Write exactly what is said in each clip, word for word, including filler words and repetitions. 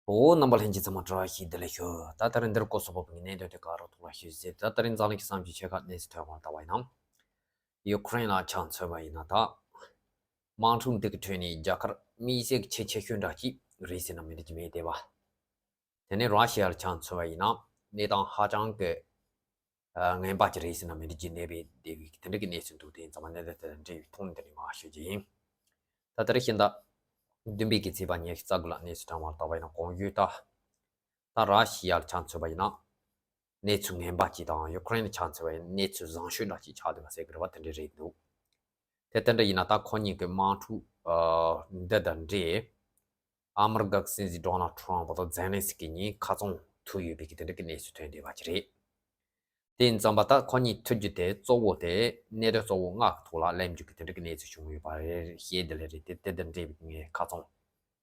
འོ། རྣམ་པ་ལྷན་རྒྱས་ཚང་མ་བཀྲ་ཤིས་བདེ་ལེགས་ཞུ། ད་ད་རིང་འདིར་སྐོར་སོགས་པའི་གནད་དོན་དེ་ག་རོ་ཐོག་ལ་ཞུ་ཟེར། ད་ད་རིང་འཛམ་གླིང་གི་བསམ་གྱི་ཆེ་ཁག་གནས་ཚུལ་ཐོན་པར་ལྟ་བ་ཡིན་ན། ཡུ་ཀེ་རེན་ལ་ཆ་མཚོན་པ་ཡིན་ན། ད་དམག་འཁྲུག་འདི་གི་ཁྲོད་ནས་རྒྱ་གར་དམིགས་བསལ་གྱི་ཆེ་ཆེ་ཤོས་འདྲ་ཅིག་རེད་ཟེར་ན་མི་འགྲིག་གི་མེད་དེ་བ། དེ་ནས་ར་ཤི་ཡར་ཆ་མཚོན་པ་ཡིན་ན་གནས་སྟངས་ཧ་ཅང་གི་ངན་པ་ཅིག་རེད་ཟེར་ན་མི་འགྲིག་གི་གནས་པའི་དེ་བའི་དེ་འདྲ་གི་གནས་ཚུལ་འདུག་དེ་ཡིན་ཙང་མ་གནད་དོན་དེ་དང་འབྲེལ་བའི་ཐོག་ནས་འདི་ནས་མར་ཞུ་རྒྱུ་ཡིན། ད་ལྟར་ཤིང་རྟ་བདུན་པའི་གི་ཚེས་པ་ཉི་ཤུ་རྩ་དགུ་ལ་གནས་ཚུལ་དྲངས་པར་ལྟ་བ་ཡིན་ན། གོང་ཞུས་ལྟར་ད་ར་ཤི་ཡར་ཆ་མཚོན་པ་ཡིན་ན་གནས་ཚུལ་ངན་པ་ཅིག་དང་། ཡུ་ཀེ་རེན་ཆ་མཚོན་པ་ཡིན་ན་གནས་ཚུལ་བཟང་ཤོས་འདྲ་ཅིག་ཆགས་བསྡད་པ་ཟེར་གི་རེད་བ། དེ་འདྲ་རེད་འདུག་དེ་དེ་འདྲ་ཡིན་ན། ད་ཁོ་གཉིས་ཀྱི་དམག་འཁྲུག་འདི་དང་འབྲེལ་ཨ་མི་རི་ཀ་གི་སྲིད་འཛིན་ཌོ་ནལ་ཊམ་པ་དང་ཛེ་ལན་སི་ཀི་གཉིས་ཁ་ཚོན་ཐུག་ཡོད་པའི་གི་དེ་འདྲ་གི་གནས་ཚུལ་ཐོན་བསྡད་པ་ཅིག་རེད། དེ་ཡིན་ཙམ་པ་ད་ཁོ་གཉིས་ཐུག་རྒྱུ་དེ་གཙོ་བོ་དེ་གནད་དོན་གཙོ་བོ་ལྔ་གི་ཐོག་ལ་གླེང་རྒྱུ་གི་དེ་འདྲ་གི་གནས་ཚུལ་བྱུང་ཡོད་པ་རེད། ཤེས་དེ་ལས་རེད། དེ་དེ་དང་འབྲེལ་བའི་ངས་ཁ་ཚོན་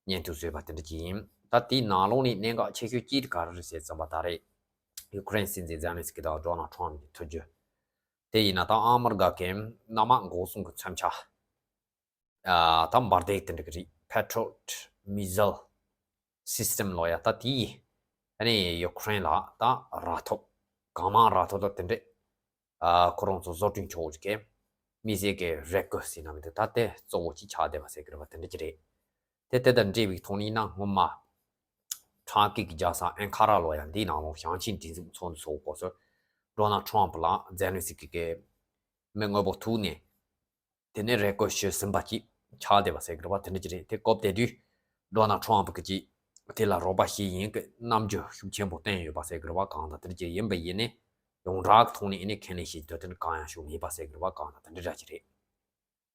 སྙན་ཐོ་བཟོས་པ་དེ་འདྲ་ཅིག་ཡིན། ད་དེའི་ནང་ལོགས་ནས་གནད་འགག་ཆེ་ཤོས་གཅིག་དེ་ག་རེ་རེད་ཟེར་ཙམ་པ། ད་རེས་ཡུ་ཀེ་རེན་སྲིད་འཛིན་ཛེ་ལན་སི་ཀི་དང་ཌོ་ནལ་ཊམ་པ་གཉིས་ཐུག་རྒྱུ་དེ་ཡིན་ན། ད་ཨ་མི་རི་ཀ་གི་གནམ་དམག་འགོག་སྲུང་གི་མཚོན་ཆ། ཨ། ད་འབར་མདེལ་དེ་འདྲ་གི་རིགས། Patriot missile system ལོ་ཡ། ད་དེ་ཨ་ནི་ཡུ་ཀེ་རེན་ལ་ད་རག་ཐོབ། གང་མང་རག་ཐོབ་ད་དེ་འདྲས། ཨ། ཁོ་རང་ཚོ་བཟོ་སྐྲུན་ཆོག་གི་དམིགས་བསལ་གྱི་རེ་སྐུལ་ཟེར་ན་མི་འདུག་ད་དེ་གཙོ་བོ་གཅིག་ཆགས་བསྡད་པ་ཟེར་གི་རེད་བ། དེ་འདྲ་ཅིག་རེད། དེ་དེ་དང་འབྲེལ་བའི་ཐོག་ནས་ཡིན་ན། སྔོན་མ་ཕྲ་གི་གི་རྒྱལ་ས་ཨན་ཁ་ར་ལོ་ཡ་འདིའི་ནང་ལོགས་ཞིང་ཆེན་སྒྲིག་འཛུགས་ཚོགས་འདུ་སོགས་སྐབས་སུ་ཌོ་ནལ་ཊམ་པ་ལ་ཛེ་ལན་སི་ཀི་གི་མི་དངོས་པོ་ཐུག་ནས། དེ་ནས་རེ་སྐུལ་ཞུས་ཟིན་པ་ཅིག་ཆགས་བསྡད་པ་ཟེར་གི་རེད་བ། དེ་འདྲ་ཅིག་རེད། དེ་སྐབས་དེ་དུས་ཌོ་ནལ་ཊམ་པ་གིས་ཅིག་དེ་ལ་རོགས་པ་ཞིག་ཡིན་གི་རྣམ་འགྱུར་ཤུགས་ཆེན་པོ་བསྟན་ཡོད་པ་ཟེར་གི་རེད་བ། གང་ལྟར་དེ་འདྲ་ཅིག་ཡིན་པ་ཡིན་ནའི་ཡོངས་གྲགས་ཀྱི་ཐོག་ནས་ཨ་ནི་ཁས་ལེན་བྱེད་རྒྱུ་དེ་འདྲ་གང་ཡང་བྱུང་མེད་པ་ཟེར་གི་རེད་བ། གང་ལྟར་དེ་འདྲ་འདྲ་ཅིག་རེད།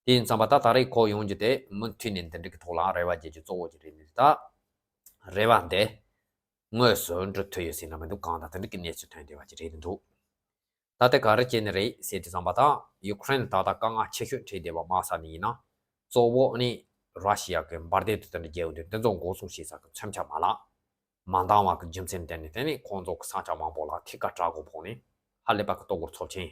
དེ་ཡིན་ཙམ་པ་ད་ད་རེས་ཁོ་ཡོང་རྒྱུ་དེ་མུ་མཐུད་ནས་འདི་འདྲ་གི་ཐོག་ལ་རེ་བ་རྒྱག་རྒྱུ་གཙོ་བོ་ཅིག་རེད། ནི་ད་རེ་བ་འདི་དངོས་སུ་འགྲུབ་ཐུབ་ཡོད་ཟེར་ན་མི་འདུག་གང་ལྟར་དེ་འདྲ་གི་གནས་ཚུལ་ཐོན་བསྡད་པ་ཅིག་རེད་འདུག་ད་དེ་ག་རེ་བྱས་ནས་རེད་ཟེར་དུས་ཙམ་པ། ད་ཡུ་ཀེ་རེན་ད་ལྟ་དཀའ་ངལ་ཆེ་ཤོས་འཕྲད་བསྡད་པ་མ་ཟད་ནས་ཡིན་ན། གཙོ་བོ་ནི་ར་ཤི་ཡ་གི་འབར་མདེལ་དེ་དང་འདྲ་རྒྱག་ཡོང་དུས། དེ་ཚོ་འགོག་སྲུང་བྱེད་ས་གི་མཚོན་ཆ་མ་ལག་མ་འདང་བ་གི་རྒྱུ་མཚན་བརྟེན་ནས། དེ་ནི་ཁོང་ཚོ་གི་ས་ཆ་མང་པོ་ལ་ཐད་ཀར་དྲག་པོ་ཕོག་ནས་ཧ་ལས་པ་གི་ལྟོ་གོས་ཚབས་ཆེན་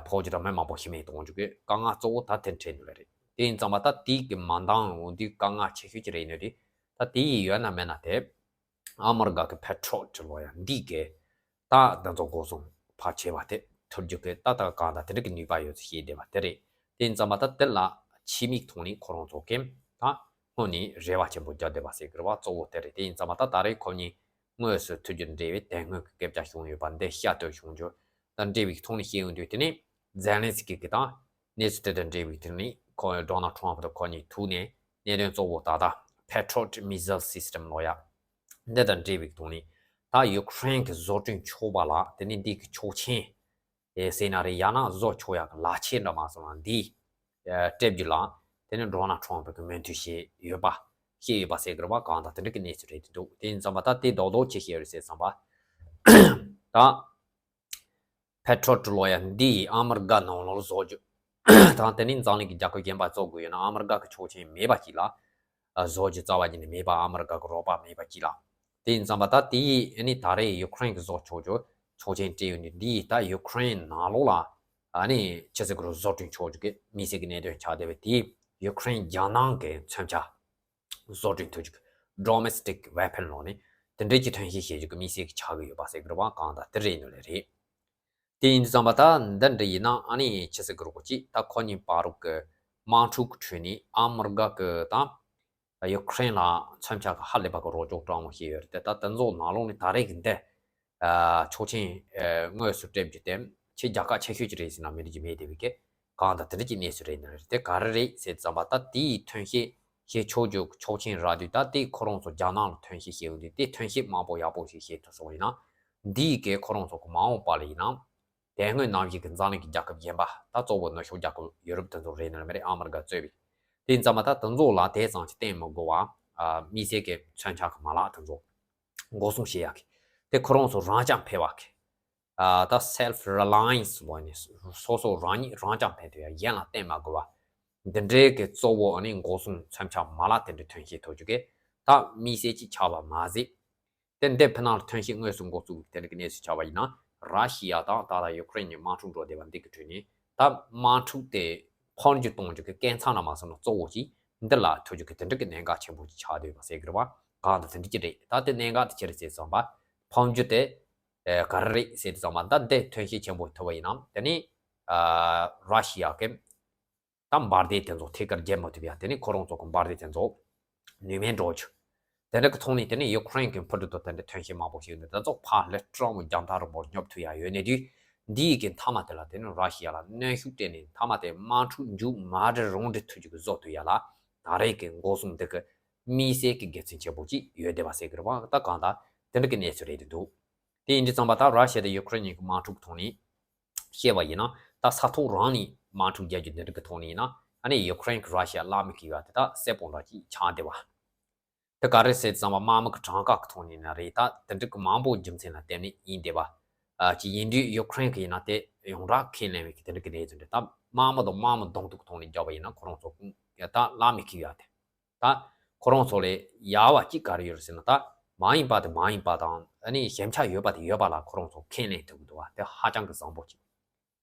ཕོག་རྒྱུ་དང་། མི་མང་པོ་ཤི་རྨས་གཏོང་རྒྱུ་གི་དཀའ་ངལ་གཙོ་བོ་ད་དེ་འཕྲད་ནི་ལ་རེད། དེ་ཡིན་ཙམ་པ་ད་དེ་གི་མ་འདང་ཡོང་དུས་དཀའ་ངལ་ཆེ་ཤོས་ཅིག་རེད་ནི་རེད། ད་དེ་ཡི་ཡོད་ན་མེད་ན་དེ། ཨ་མི་རི་ཀ་གི་Patriot ལོ་ཡ་འདི་གི་ད་འདི་ཚོ་འགོག་སྲུང་ཕལ་ཆེ་བ་དེ་ཐུབ་རྒྱུ་གི་ད་ད་གང་ལྟར་དེ་འདྲ་གི་ནུས་པ་ཡོད་ཚུལ་བཤད་བསྡད་པ་དེ་རེད། དེ་ཡིན་ཙམ་པ་ད་དེ་ལ་ཕྱི་མིག་ཐོག་ནས་ཁོ་རང་ཚོ་གིས་ད་སྔོན་ནས་རེ་བ་ཆེན་པོ་བརྒྱབ་བསྡད་པ་ཟེར་གི་རེད་བ། གཙོ་བོ་དེ་རེད། དེ་ཡིན་ཙམ་པ་ད་ད་རེས་ཁོ་གཉིས་དངོས་སུ་ཐུག་རྒྱུ་འབྲེལ་བའི་དེ་སྔོན་གྱི་སྐད་ཆ་བྱུང་ཡོད་པ་འདི་བཤད་སྟོན་བྱུང་རྒྱུ་དང་འབྲེལ་བའི་ཐོག་ནས་བཤད་ཡོང་དུས། དེ་ནས་ཛེ་ལན་སི་ཀི་གིས་ད་གནས་ཚུལ་དེ་དང་འབྲེལ་བའི་དེ་ནས་ཁོ་ཌོ་ནལ་ཊམ་པ་དང་ཁོ་གཉིས་ཐུག་ནས་གནད་དོན་གཙོ་བོ་ད་ལྟ་Patriot missile system ལོ་ཡ་འདི་དང་འབྲེལ་བའི་ཐོག་ནས། ད་ཡུ་ཀེ་རེན་གྱིས་བཟོ་སྐྲུན་ཆོག་པ་ལ། དེ་ནས་འདི་གི་ཆོག་མཆན་ཨེ་ཟེར་ན་རེད། ཡང་ན་བཟོ་ཆོག་ཡག་གི་ལག་ཁྱེར་འདྲ་མ་སོང་ན་འདི་ཨེ་སྤྲད་རྒྱུ་ལ། དེ་ནས་ཌོ་ནལ་ཊམ་པ་གིས་མོས་མཐུན་བྱས་ཡོད་པ། བཤད་ཡོད་པ་ཟེར་གི་རེད་བ། གང་ལྟར་དེ་འདྲ་གི་གནས་ཚུལ་རེད་འདུག་དེ་ཡིན་ཙམ་པ་ད་དེ་རྡོག་རྡོག་ཅིག་བཤད་རེད་ཟེར་ཙམ་པ། ད་Patriot ལོ་ཡ་འདི་ཨ་མི་རི་ཀ་ནང་ལོགས་བཟོ་རྒྱུ་དང་། དེ་ནས་འཛམ་གླིང་གི་རྒྱལ་ཁབ་གཞན་པ་བཙུགས་དགོས་ཡོད་ན། ཨ་མི་རི་ཀ་གི་ཆོག་མཆན་མེད་པ་ཅིག་ལ་བཟོ་རྒྱུ་རྩ་བ་ཉིད་ནས་མེད་པ། ཨ་མི་རི་ཀ་གི་རོགས་པ་མེད་པ་ཅིག་ལ། དེ་ཡིན་ཙམ་པ་ད་དེ་ཡིས་ཨ་ནི་ད་རེས་ཡུ་ཀེ་རེན་གྱིས་བཟོ་ཆོག་རྒྱུ་ཆོག་མཆན་སྤྲད་ཡོད་ནི་འདི་ཡིས་ད་ཡུ་ཀེ་རེན་ནང་ལོགས་ལ་ཨ་ནི་ཆི་ཟེར་གི་རེད། བཟོ་སྐྲུན་ཆོག་རྒྱུ་གི་དམིགས་བསལ་གྱི་གནད་དོན་ཆགས་བསྡད་པས། དེ་ཡུ་ཀེ་རེན་རྒྱལ་ནང་གི་མཚོན་ཆ་བཟོ་སྐྲུན་ཐུབ་རྒྱུ་གི་domestic weapon ལོ་ནི་དེ་འདྲའི་གི་ཐོན་སྐྱེད་བྱེད་རྒྱུ་གི་དམིགས་བསལ་གྱི་ཆགས་ཀྱི་ཡོད་པ་ཟེར་གི་རེད་བ། གང་ལྟར་དེ་རེད་ནོ་ལེ་རེད། དེ་ཡིན་ཙམ་པ་ད་འདི་འདྲ་ཡིན་ན་ཨ་ནི་ཆི་ཟེར་གི་རེད་གོ་ཅིག་ད་ཁོ་གཉིས་བར་གྱི་དམག་འཁྲུག་གི་ཁྲོད་ནས་ཨ་མི་རི་ཀ་གི་དང་ཡུ་ཀེ་རེན་ལ་མཚོན་ཆ་གི་ཧ་ལས་པ་གི་རོགས་སྐྱོར་སྤྲང་མོ་བྱས་ཡོད་རེད། དེ་ད་དེ་ཚོ་ནང་ལོགས་ནས་ད་རེས་ཀྱི་འདི་ཨ་ཆོག་མཆན་ཨ་དངོས་སུ་སྤྲད་རྒྱུ་དེ་ཆེས་རྒྱལ་ཁ་ཆེ་ཤོས་ཅིག་རེད་ཟེར་ན་མི་འགྲིག་གི་མེད་དེ་བས་ཀྱི། གང་ལྟར་དེ་འདྲ་ཅིག་གནས་ཚུལ་རེད་ནི་རེད། དེ་ག་རེ་རེད་ཟེར་ཙམ་པ་ད་དེའི་ཐོན་སྐྱེད་བྱེད་ཆོག་རྒྱུ་ཆོག་མཆན་རག་དུས། ད་དེ་ཁོ་རང་ཚོ་རྒྱ་ནག་ལ་ཐོན་སྐྱེད་བྱེད་འོང་དུས། དེ་ཐོན་སྐྱེད་མང་པོ་ཡག་པོ་ཞིག་བྱེད་ཐུབ་སོང་ཡིན་ན། འདིའི་གི་ཁོ་རང་ཚོ་གི་མ་འོངས་པ་ལ་ཡིན་ན་དེ་སྔོན་ནང་བཞིན་གྱི་འཛམ་གླིང་གི་རྒྱལ་ཁབ་གཞན་པ། ད་གཙོ་བོ་ནུབ་ཕྱོགས་རྒྱལ་ཁབ་ཡུ་རོབ་དེ་ཚོ་རེད་ནི་མ་རེད། ཨ་མི་རི་ཀ་གཙོས་པའི། དེ་ཡིན་ཙམ་པ་ད་དེ་ཚོ་ལ་དེ་ཙམ་ཅིག་བརྟེན་མི་དགོས་པ། ཨ་དམིགས་བསལ་གྱི་མཚོན་ཆ་གི་མ་ལག་དེ་ཚོ་འགོག་སྲུང་བྱེད་ཡག་གི། དེ་ཁོ་རང་ཚོ་རང་རྐྱ་འཕེར་བ་གི། ཨ་ད་self reliance ལོ་ནི་སོ་སོ་རང་ཉིད་རང་རྐྱ་འཕེར་དུ་ཡ་གཞན་ལ་བརྟེན་མ་དགོས་པ། འདི་འདྲའི་གི་གཙོ་བོ་ནི་འགོག་སྲུང་མཚོན་ཆ་མ་ལག་དེ་འདྲ་ཐོན་སྐྱེད་ཐུབ་རྒྱུ་གི་ད་དམིགས་བསལ་ཅིག་ཆགས་པ་མ་ཟད། དེ་འདི་ཕི་ནང་ལ་ཐོན་སྐྱེད་དངོས་སུ་འགོ་བཙུགས་དེ་འདྲ་གི་གནས་ཚུལ་ཆགས་པ་ཡིན་ན། ར་ཤི་ཡ་དང་ད་ལྟ་ཡུ་ཀེ་རེན་གྱི་དམག་འཁྲུག་འགྲོ་བསྡད་པ་འདི་གི་ཁྲོད་ནས་ད་དམག་འཁྲུག་དེ་འཕོ་འགྱུར་གཏོང་རྒྱུ་གི་རྐྱེན་ཚང་ན་མ་སོང་ན་གཙོ་བོ་ཅིག་འདི་ལ་ཐུག་རྒྱུ་གི་དེ་འདྲ་གི་གནད་འགག་ཆེན་པོ་ཅིག་ཆགས་བསྡད་ཡོད་པ་ཟེར་གི་རེད་བ། གང་དང་དེ་འདྲ་ཅིག་རེད། ད་དེ་གནད་འགག་དེ་ཅི་རེད་ཟེར་ཙམ་པ། ཕམ་རྒྱུ་དེ་ཨེ་ག་རེ་རེད་ཟེར་ཙམ་པ། ད་འདི་ཐོན་སྐྱེད་ཆེན་པོ་ཐུབ་པ་ཡིན་ནམ། དེ་ནི་ཨ་ར་ཤི་ཡ་གི་ད་འབར་མདེལ་དེ་ཚོ་ཐད་ཀར་བརྒྱབ་མ་ཐུབ་ཡ། དེ་ནི་ཁོ་རང་ཚོ་གི་འབར་མདེལ་དེ་ཚོ་ནུས་མེད་འགྲོ་རྒྱུ། དེ་འདྲ་གི་ཐོག་ནས་དེ་ནི་ཡུ་ཁུ་རེན་གི་འཕུར་གྲུ་དང་དེ་འདྲ་ཐོན་སྐྱེད་མང་པོ་ཞིག་ནི་དེ་ཚོ་ཕར་ལ་སྤྲང་མོ་རྒྱང་ཐག་རིང་པོར་སྙོབ་ཐུབ་ཡ་ཡོད་ནི་དུས། འདིའི་གི་མཐའ་མ་དེ་ལ་དེ་ནི་ར་ཤི་ཡ་ལ་གནོན་ཤུགས་སྤྲད་ནས་མཐའ་མ་དེ་དམག་འཁྲུག་མཇུག་མ་སྒྲིལ་རུང་སྒྲིལ་ཐུབ་རྒྱུ་གི་བཟོ་ཐུབ་ཡ་ལ། ད་རེས་ཀྱི་འགོག་སྲུང་འདི་གི་དམིགས་བསལ་གྱི་དགེ་མཚན་ཆེན་པོ་ཅིག་ཡོད་བསྡད་པ་ཟེར་གི་རེད་པ། ད་གང་ལྟར་དེ་འདྲ་གི་གནས་ཚུལ་རེད་འདུག་དེ་ཡིན་དུས་ཙམ་པ་ད་ར་ཤི་ཡ་དང་ཡུ་ཁུ་རེན་གཉིས་ཀྱི་དམག་འཁྲུག་གི་ཐོག་ནས་བཤད་པ་ཡིན་ན། ད་ས་ཐོག་རང་ནས་དམག་འཁྲུག་རྒྱག་རྒྱུ་འདི་འདྲ་གི་ཐོག་ནས་ཡིན་ན། ཨ་ནི་ཡུ་ཁུ་རེན་གྱིས་ར་ཤི་ཡ་བླ་མེད་བཀུར་ཡ་དེ་ད་གསལ་པོ་འདྲ་ཅིག་ཆགས་བསྡད་པ། དེ་ག་རེ་ཟེར་ཙམ་པ། དམག་མི་གི་གྲངས་ཀ་གི་ཐོག་ནས་ཡིན་ན་རེད། ད་དེ་འདྲ་གི་མང་པོ་རྒྱུ་མཚན་ལ་བརྟེན་ནས་ཡིན་བསྡད་པ། ཨ་ཅིག་ཡིན་དུས་ཡུ་ཁུ་རེན་གྱིས་ཡིན་ན་དེ་ཡོངས་གྲགས་ཁས་ལེན་པའི་གི་དེ་འདྲ་གི་གནས་ཚུལ་འདི། ད་དམག་མི་དང་དམག་མི་གདོང་གཏུག་གི་ཐོག་ནས་བརྒྱབ་པ་ཡིན་ན་ཁོ་རང་ཚོ་ད་བླ་མེད་བཀུར་ཡ་དེ། ད་ཁོ་རང་ཚོ་ལས་ཡག་པ་ཅིག་ག་རེ་ཡོད་རེད་ཟེར་ན། ད་མ་ཡིན་པ་དེ་མ་ཡིན་པ་དང་། ཨ་ནི་ཞན་ཆ་ཡོད་པ་དེ་ཡོད་པ་ལ་ཁོ་རང་ཚོ་ཁས་ལེན་ཐུབ་ཀྱི་འདུག་བ། དེ་ཧ་ཅང་གི་བཟང་པོ་ཅིག་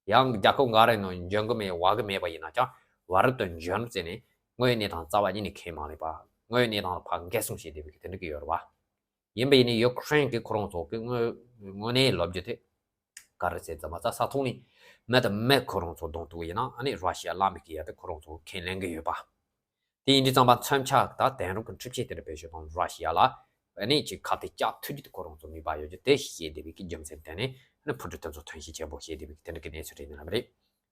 ཡང་རྒྱལ་ཁབ་འགའ་རེ་ནང་འཇོན་གི་མེད་བ་གི་མེད་པ་ཡིན་ན་ཀྱང་། བར་དུ་འཇོན་ཟེར་ནས་དངོས་ཡོད་གནས་སྟངས་རྩ་བ་ཉིད་ནས་ཁས་མ་ལེན་པ། དངོས་ཡོད་གནས་སྟངས་ལ་ཕར་འགལ་སོང་བྱས་བསྡད་པའི་དེ་འདྲ་གི་ཡོད་རེད་བ། ཡིན་པ་ཡིན་ནའི་ཡུ་ཁུ་རེན་གྱིས་ཁོ་རང་ཚོ་གི་དངོས་དངོས་གནས་ལབ་རྒྱུ་དེ་ག་རེ་ཟེར་ཙམ་པ། ད་ས་ཐོག་ནས་མི་དང་མི་ཁོ་རང་ཚོ་གདོང་གཏུག་ཡིན་ན། ཨ་ནི་ར་ཤི་ཡ་བླ་མེད་བཀུར་ཡ་དེ་ཁོ་རང་ཚོ་ཁས་ལེན་གི་ཡོད་པ། དེ་ཡིན་དུས་ཙམ་པ་མཚོན་ཆ་དང་དེང་རབས་ཀྱི་འཕྲུལ་ཆས་དེ་འདྲ་བེད་སྤྱོད་བཏང་ར་ཤི་ཡ་ལ་ཨ་ནི་ཅིག་ཁ་གཏད་བཅག་ཐུབ་རྒྱུ་དེ་ཁོ་རང་ཚོ་ནུས་པ་ཡོད་རྒྱུ་དེ་ཤེས་བསྡད་པའི་གི་རྒྱུ་མཚན་བརྟེན་ནས། ཨ་ནི་འཕུར་གྲུ་དེ་ཚོ་ཐོན་སྐྱེད་ཆེན་པོ་བྱས་བསྡད་པའི་གི་དེ་འདྲ་གི་གནས་ཚུལ་རེད་ནི་ལབ་རེད།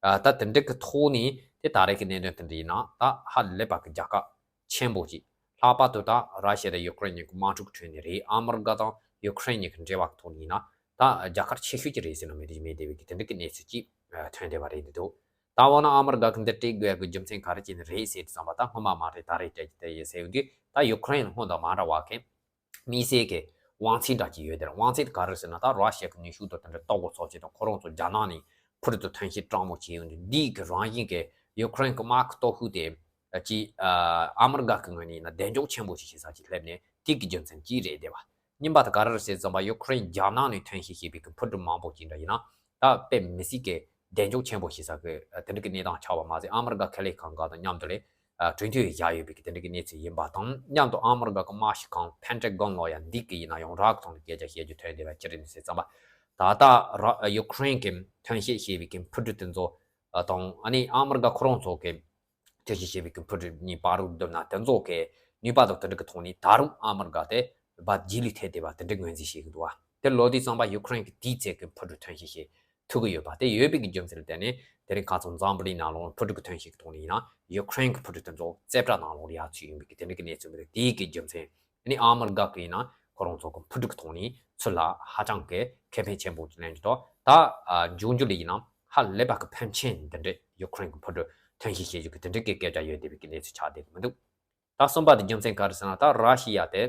ཨ་ད་དེ་འདྲ་གི་ཐོག་ནས་དེ་ད་རེས་ཀྱི་གནད་དོན་དེ་འདྲ་ཡིན་ན། ད་ཧ་ལས་པ་གི་རྒྱལ་ཁ་ཆེན་པོ་ཅིག་ལྷག་པར་དུ་ད་ར་ཤི་ཡ་དང་ཡུ་ཁུ་རེན་གཉིས་ཀྱི་དམག་འཁྲུག་ཁྲོད་ནས་རེད། ཨ་མི་རི་ཀ་དང་ཡུ་ཁུ་རེན་གཉིས་ཀྱི་འབྲེལ་བ་གི་ཐོག་ནས་ཡིན་ན། ད་རྒྱལ་ཁ་ཆེ་ཤོས་ཅིག་རེད་ཟེར་ན་མི་འགྲིག་མེད་བསྡད་པའི་གི་དེ་འདྲ་གི་གནས་ཚུལ་ཅིག་ཨ་ཐོན་བསྡད་པ་རེད་འདུག་ད་འོ་ན་ཨ་མི་རི་ཀ་གི་འདི་སྤྲད་དགོས་ཡ་གི་རྒྱུ་མཚན་ག་རེ་བྱས་ནས་རེད་ཟེར་དུས་ཙམ་པ། ད་སྔོན་མ་མ་རེད། ད་རེས་སྤྲད་རྒྱུ་དེ་ཡིན་ཟེར་ཡོང་དུས། ད་ཡུ་ཁུ་རེན་ལ་སྔོན་དང་མ་འདྲ་བ་གི་དམིགས་བསལ་གྱི་དབང་ཚད་འདྲ་ཅིག་ཡོད་དེ། དབང་ཚད་དེ་ག་རེ་ཟེར་ན། ད་ར་ཤི་ཡ་གི་ནུས་ཤུགས་དང་དེ་འདྲ་ལྟ་བུ་ཚོ་ཆེད་དུ་ཁོ་རང་ཚོ་རྒྱ་ནག་ནས་འཕུར་གྲུ་ཐོན་སྐྱེད་སྤྲང་མོ་བྱས་ཡོང་དུས། འདིའི་གི་རང་བཞིན་གྱི་ཡུ་ཁུ་རེན་གྱི་དམག་གི་སྟོབས་ཤུགས་དེ་ཅིག་ཨ་མི་རི་ཀ་གི་ངོས་ནས་ཡིན་ན་གདེང་འཇོག་ཆེན་པོ་ཞིག་བྱེད་ས་ཅིག་སླེབས་ནས་དེ་གི་རྒྱུ་མཚན་ཅིག་རེད་བསྡད་པ། གཉིས་པ་དེ་ག་རེ་རེད་ཟེར་ཙམ་པ། ཡུ་ཁུ་རེན་རྒྱ་ནག་ནས་ཐོན་སྐྱེད་བྱས་པའི་གི་འཕུར་གྲུ་མང་པོ་ཅིག་འདྲ་ཡིན་ན་ད་དཔེ་མི་སྲིད་ཀྱི་གདེང་འཇོག་ཆེན་པོ་བྱེད་ས་གི་དེ་འདྲ་གི་གནས་སྟངས་ཆགས་པ་མ་ཟད། ཨ་མི་རི་ཀ་ཁེ་ལས་ཁང་འགའ་དང་མཉམ་དུ་ལས་ཨ་གྲོས་མཐུན་བཞག་ཡོད་པའི་གི་དེ་འདྲ་གི་གནས་ཚུལ་ཡིན་པ་དང་། མཉམ་དུ་ཨ་མི་རི་ཀ་གི་དམག་ཤུགས་ཁང་ཕེན་ཊ་གོན་ལབ་ཡ་འདི་གི་ཡིན་ན་ཡོངས་གྲགས་ཐོག་ནས་སྐད་ཆ་བཤད་རྒྱུ་ཐོན་བསྡད་པ་ཅི་རེད་ཟེར་ཙམ་པ། ད་ལྟ་ར་ཡུ་ཁུ་རེན་གྱིས་ཐོན་སྐྱེད་བྱས་པའི་གི་འཕུར་གྲུ་དེ་ཚོ་དང་། ཨ་ནི་ཨ་མི་རི་ཀ་ཁོ་རང་ཚོ་གི་ཐོན་སྐྱེད་བྱས་པའི་གི་འཕུར་གྲུ་གཉིས་བར་དུ་བསྡུར་ན། དེ་ཚོ་གི་ནུས་པ་དང་དེ་འདྲ་གི་ཐོག་ནས་ད་རུང་ཨ་མི་རི་ཀ་དེ་བར་རྗེས་ལུས་ཐེབས་བསྡད་པ་དེ་འདྲ་ངོས་འཛིན་བྱེད་ཀྱི་འདུག་བ། དེ་ལོ་དུས་ཙམ་པ་ཡུ་ཁུ་རེན་གྱིས་དེའི་ཚད་ཀྱི་འཕུར་གྲུ་ཐོན་སྐྱེད་བྱེད་ཐུབ་ཀྱི་ཡོད་པ་དེ་ཡོད་པའི་གི་རྒྱུ་མཚན་ལ་བརྟེན་ནས། དེ་རིང་ཁ་སང་འཛམ་བུ་གླིང་ནང་ལོགས་འཕུར་གྲུ་གི་ཐོན་སྐྱེད་ཀྱི་ཐོག་ནས་ཡིན་ན་ཡུ་ཁུ་རེན་གྱི་འཕུར་གྲུ་དེ་ཚོ་རྩེ་གྲ་ནང་ལོགས་ལ་ཡར་ཚུད་ཡོང་བའི་གི་དེ་འདྲ་གི་གནས་ཚུལ་མི་འདུག་དེའི་གི་རྒྱུ་མཚན་ནི་ཨ་མི་རི་ཀ་གི་ཡིན་ན་ཁོ་རང་ཚོ་གི་འཕུར་གྲུ་གི་ཐོག་ནས་ཚུར་ལ་ཧ་ཅང་གི་ཁེ་ཕན་ཆེན་པོ་ལེན་རྒྱུ་དང་། ད་ཨ་འབྱུང་འགྱུར་ལ་ཡིན་ན་ཧ་ལས་པ་གི་ཕན་ཆེན་འདི་འདྲའི་ཡུ་ཁུ་རེན་གི་འཕུར་གྲུ་ཐོན་སྐྱེད་བྱེད་རྒྱུ་གི་དེ་འདྲའི་གི་སྐད་ཆ་ཡོད་བསྡད་པའི་གི་གནས་ཚུལ་ཆགས་བསྡད་མི་འདུག་ད་གསུམ་པ་དེ་རྒྱུ་མཚན་ག་རེ་ཟེར་ན། ད་ར་ཤི་ཡ་དེ་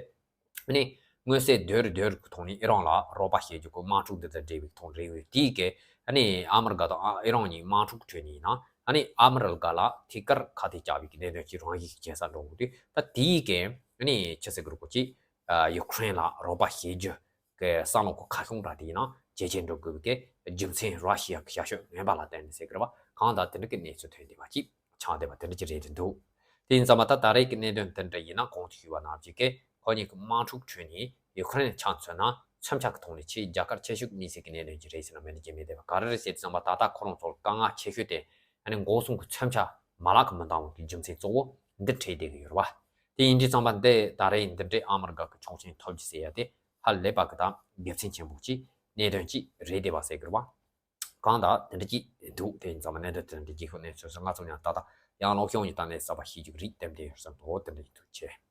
ནི་མངོན་གསལ་དོད་དོད་ཀྱི་ཐོག་ནས་ཨི་རན་ལ་རོགས་པ་བྱེད་རྒྱུ་གི་དམག་འཁྲུག་འདི་དང་འབྲེལ་བའི་དེའི་གི་ཨ་ནི་ཨ་མི་རི་ཀ་དང་ཨ་ཨི་རན་གཉིས་དམག་འཁྲུག་ཁྲོད་ནས་ཡིན་ན། ཨ་ནི་ཨ་མི་རི་ཀ་ལ་ཐད་ཀར་ཁ་གཏད་བཅག་པའི་གི་གནད་དོན་ཅིག་རང་བཞིན་ཞིག་བྱེད་ས་འགྲོ་གི་འདུག་ད་དེའི་གི་ཨ་ནི་ཆི་ཟེར་གི་རེད་གོ་ཅིག་ཨ་ཡུ་ཁུ་རེན་ལ་རོགས་པ་བྱེད་རྒྱུ་གི་བསམ་བློ་གི་ཁ་ཤོང་ར་དེ་ཡིན་ན་ཇེ་ཆེར་འགྲོ་དགོས་པའི་གི་རྒྱུ་མཚན་ར་ཤི་ཡ་གི་ཞར་ཕྱོགས་ངན་པ་ལ་བརྟེན་ནས་ཟེར་གི་རེད་བ། གང་ལྟར་དེ་འདྲ་གི་གནས་ཚུལ་ཐོན་བསྡད་པ་ཅིག་ཆགས་བསྡད་པ་དེ་འདྲ་ཅིག་རེད་དེ་འདུག་དེ་ཡིན་ཙང་མ་ད་ད་རེས་ཀྱི་གནད་དོན་དེ་འདྲ་ཡིན་ན་གོང་དུ་ཞུས་པ་ནང་བཞིན་གི་ཁོ་གཉིས་ཀྱི་དམག་འཁྲུག་ཁྲོད་ནས་ཡུ་ཁུ་རེན་ཆ་མཚོན་ན་མཚོན་ཆ་གི་ཐོག་ནས་ཆེས་རྒྱལ་ཁ་ཆེ་ཤོས་ཀྱི་དམིགས་བསལ་གྱི་གནད་དོན་ཅིག་རེད་ཟེར་ན་མི་འགྲིག་རྒྱུ་མེད་བསྡད་པ། ག་རེ་རེད་ཟེར་དུས་ཙམ་པ་ད་ལྟ་ཁོ་རང་ཚོར་དཀའ་ངལ་ཆེ་ཤོས་དེ་ཨ་ནི་འགོག་སྲུང་གི་མཚོན་ཆ་མ་ལག་གི་མི་འདང་བ་གི་རྒྱུ་མཚན་གཙོ་བོ་འདི་འཕྲད་བསྡད་ཀྱི་ཡོད་རེད་བ། དེ་ཡིན་དུས་ཙམ་པ་འདི་ད་རེས་འདི་འདྲའི་ཨ་མི་རི་ཀ་གི་ཆོག་མཆན་ཐོབ་རྒྱུ་ཟེར་ཡ་དེ་ཧ་ལས་པ་གི་ད་དགེ་མཚན་ཆེན་པོ་ཅིག་གནད་དོན་ཅིག་རེད་བསྡད་པ་ཟེར་གི་རེད་བ། གང་ལྟར་དེ་འདྲ་ཅིག་འདུག་དེ་ཡིན་ཙང་མ་གནད་དོན་དེ་འདྲ་ཅིག་ཁོ་གནས་ཚུལ་སོང་ང་ཚོ་ཡང་ད་ལྟ་ཡང་ལོག་ཤོང་ཡིན། ད་ནས་གསར་པ་ཤེས་རྒྱུ་རིགས་ལྡན་དེ་ཡོད་བསམ་འདུག་དེ་འདྲ་ཡིན་ཐུགས་རྗེ་ཆེ།